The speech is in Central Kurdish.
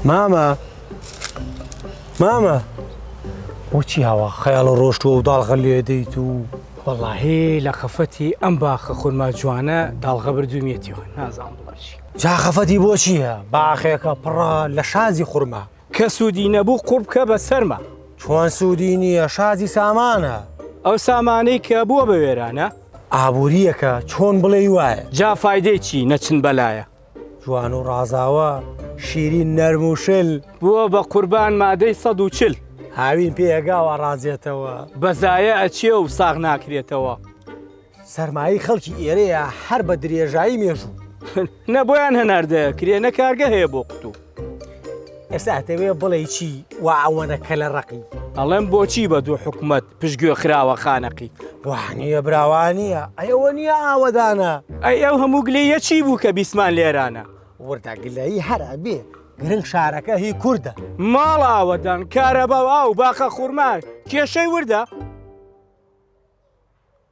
مامە مامە بۆچی هاوا خەیاڵە ڕۆشتووە و داڵغە لێ دەیت و وەڵاهی لە خەفەتی ئەم باخە خورما جوانە داڵغە بردوومیەتیەوە نازانم بڵێ چی. جا خەفەتی بۆ چییە؟ باخێکە پڕە لە شازی خورما. کە سوودی نەبوو قوڕ بکە بە سەرما. چۆن سوودی نییە شازی سامانە. ئەو سامانەی کە بووە بە وێرانە. ئابوورییەکە چۆن بڵێی وایە. جا فایدەی چی نەچن بەلایە. جوان و ڕازاوە شیرین نەرم و شل. بووە بە قوربان مادەی 140. هاوین پێ ئەگاوە ڕازێتەوە. بە زایە ئەچێ و ساغ ناکرێتەوە. سەرمایەی خەڵکی ئێرەیە هەر بە درێژایی مێژوو. نە بۆیان هەناردە کرێ نە کارگە هەیە بۆ قوتوو. ئێستا ئەتەوێ بڵێی چی وا ئەوەنە کەلە ڕەقی؟ ئەڵێم بۆچی بە دوو حکومەت پشتگوێ خراوە خانەقی؟ وانییە برا وانییە، ئەی ئەوە نییە ئاوەدانە؟ ئەی ئەو هەموو گلەییە چی بوو کە بیستمان لێرانە؟ وردە گلەیی هەر ئەبێ، گرنگ شارەکە هی کوردە. ماڵ ئاوەدان، کارەبا و ئاو، باخە خورما، کێشەی وردە؟